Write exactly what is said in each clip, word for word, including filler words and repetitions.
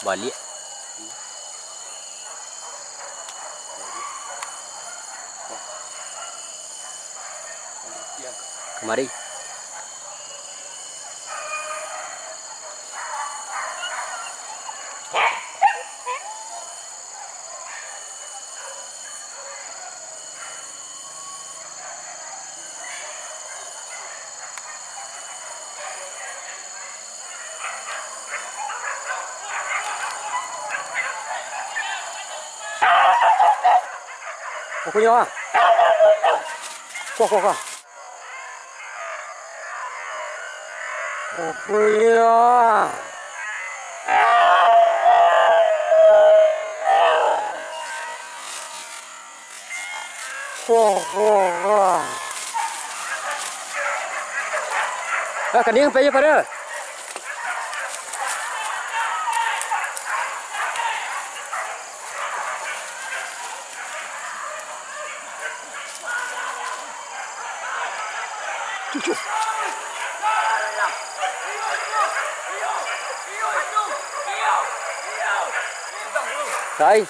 Baliak. Kamari. Pokoknyo ah. Kuah, kuah, kuah. Pokoknyo ah. Wah, wah, wah. Ah, kaniang pai pada. Cucu. Hai.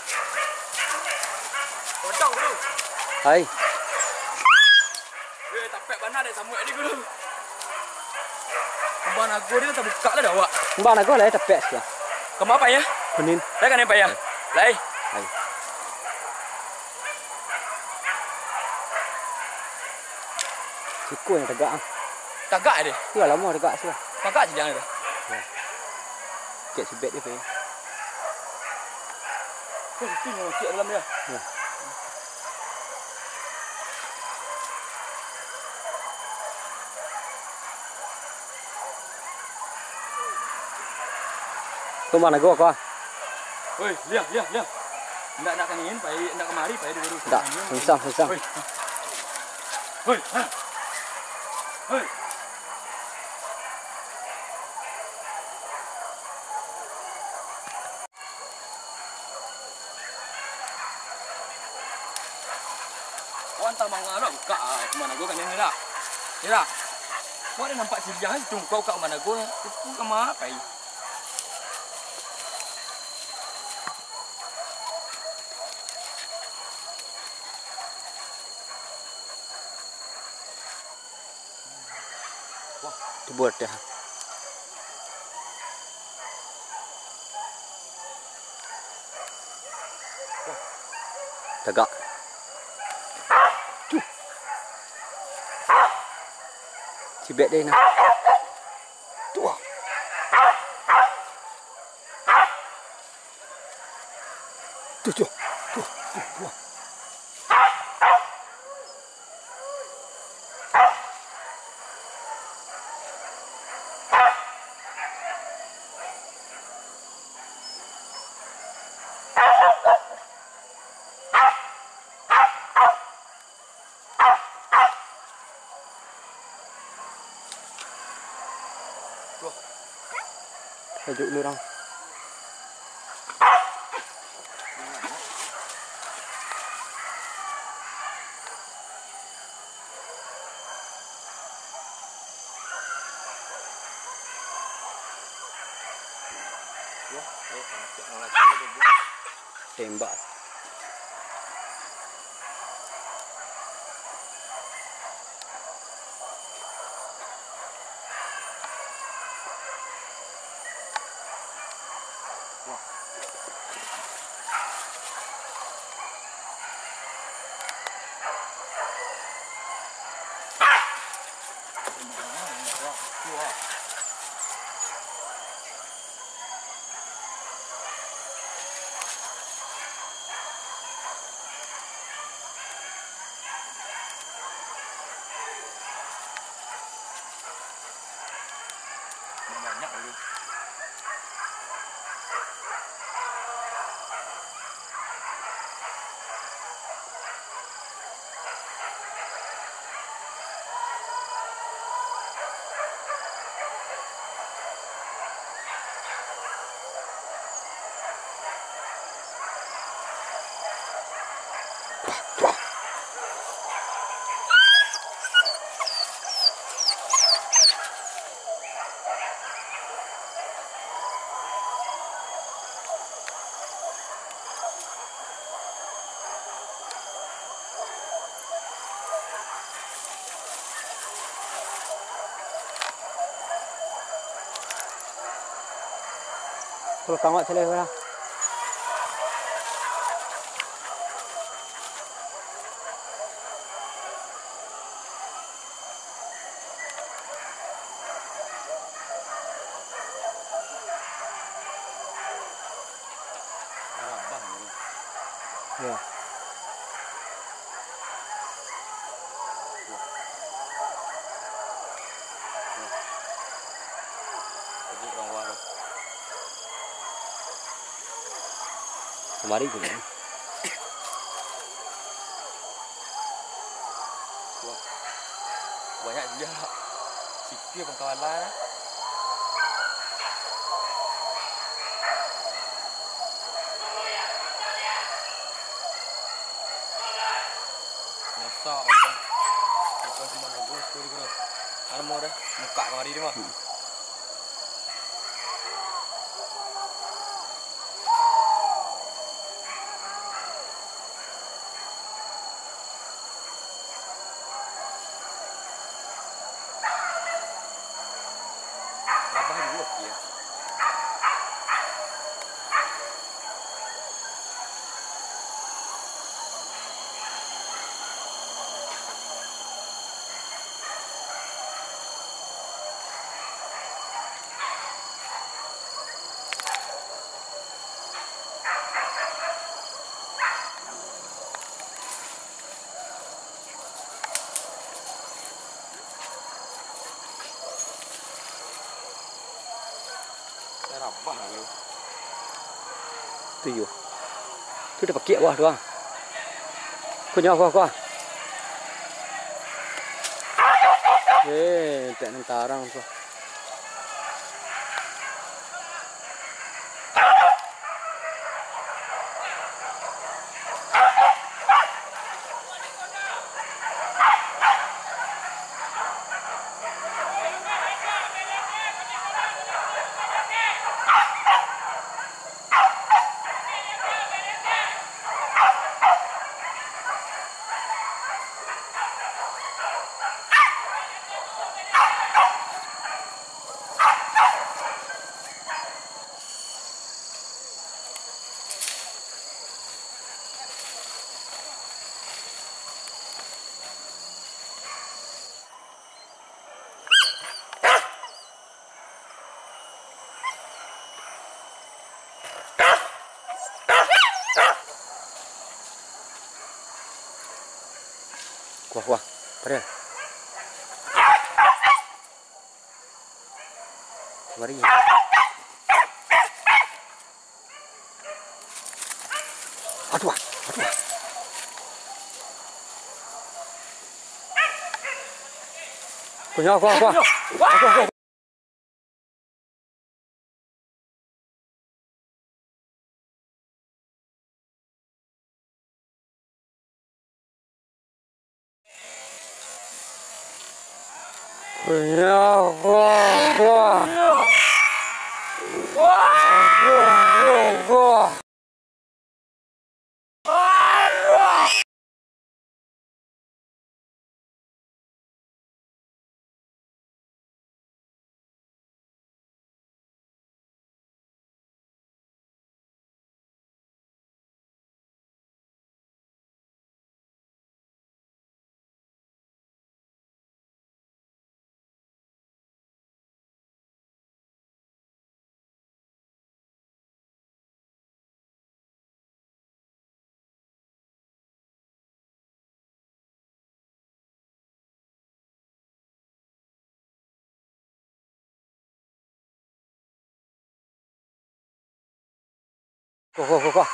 Hai. Eh, tapek bana dek samuak tadi, Guru. Kumbang nago ni tabukak lah dek awak. Kumbang nago lah, tapek sia. Kama pai, ya? Kunin. Lai kaniang pai, ya? Lai. Lai. Lai. Siko nan tagak ah. Tagak deh. Iyo, lamo tagak sia. Tagak je jangan deh. Yo. Cek sibet dia pai. Oh, itu yang masuk dalam dia. Yo. Tu ma nago ko? Oi, liang, liang, liang. Ndak, ndak ka ni, pai, ndak kamari, pai dulu. Ndak, susah, susah. Oi. Oi, ha. Oi. Awak antah manga lo, bukak, ah, kumbang nago kan ni, dak? Yo dak? Awak dah nampak siriah tu, bukak-bukak kumbang nago, itu kama pai. Tubur teh. Tagak. Cuh. Cibek deh nah. Tuh. Tuh, tuh, tuh, tuh, tuh. Wah. Sajuk dulu, urang. Tembak. Banyak dulu. Kalau tangok celeh lah. Rabah ni. Ya. Kebun urang wak tu. Kamari ko. Wah. Banyak juga. Sipia pangkalan lah. Masak apa? Bukan cuma nunggu, itu dulu. Anu mau dah, buka kamari dia mah. Hmm. Rabah juo, yo. Rabah lah tu. Tu yo. Tu dah pakiak wah tu ah. Kunyah wah, wah. Eh, tak nan tarang tu. Kuah, kuah. Parian. Mari. Aduh, ah, aduh, ah. Kunyah, kuah, kuah. Kuah, kuah. Kunyah, kuah, kuah. Kuah, kuah, kuah. Koh, koh, koh, koh.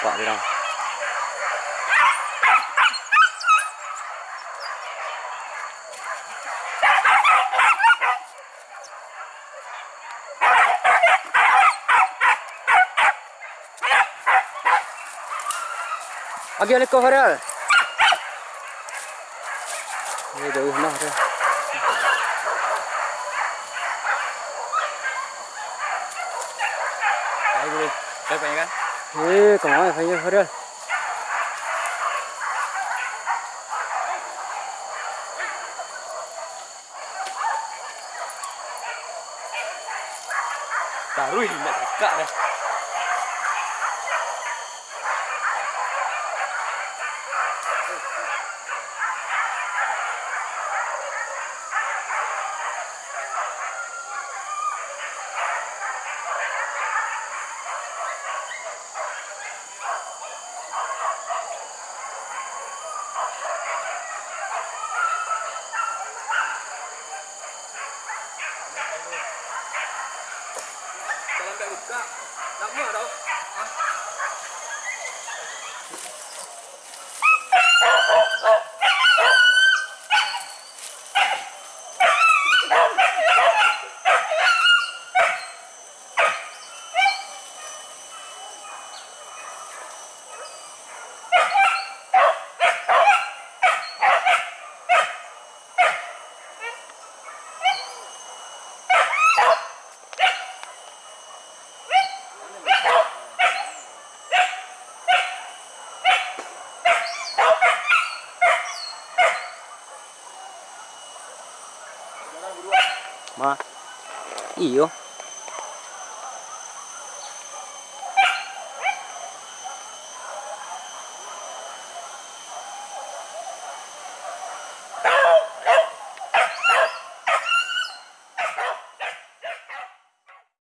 Wah, bilang. Agiah leko, Farel. Ini jauh nah tu. Ayo, boleh. Saya panggil kan? Eh, kemana saya, Farel? Taruih indak sakak dah. Ma. Iyo.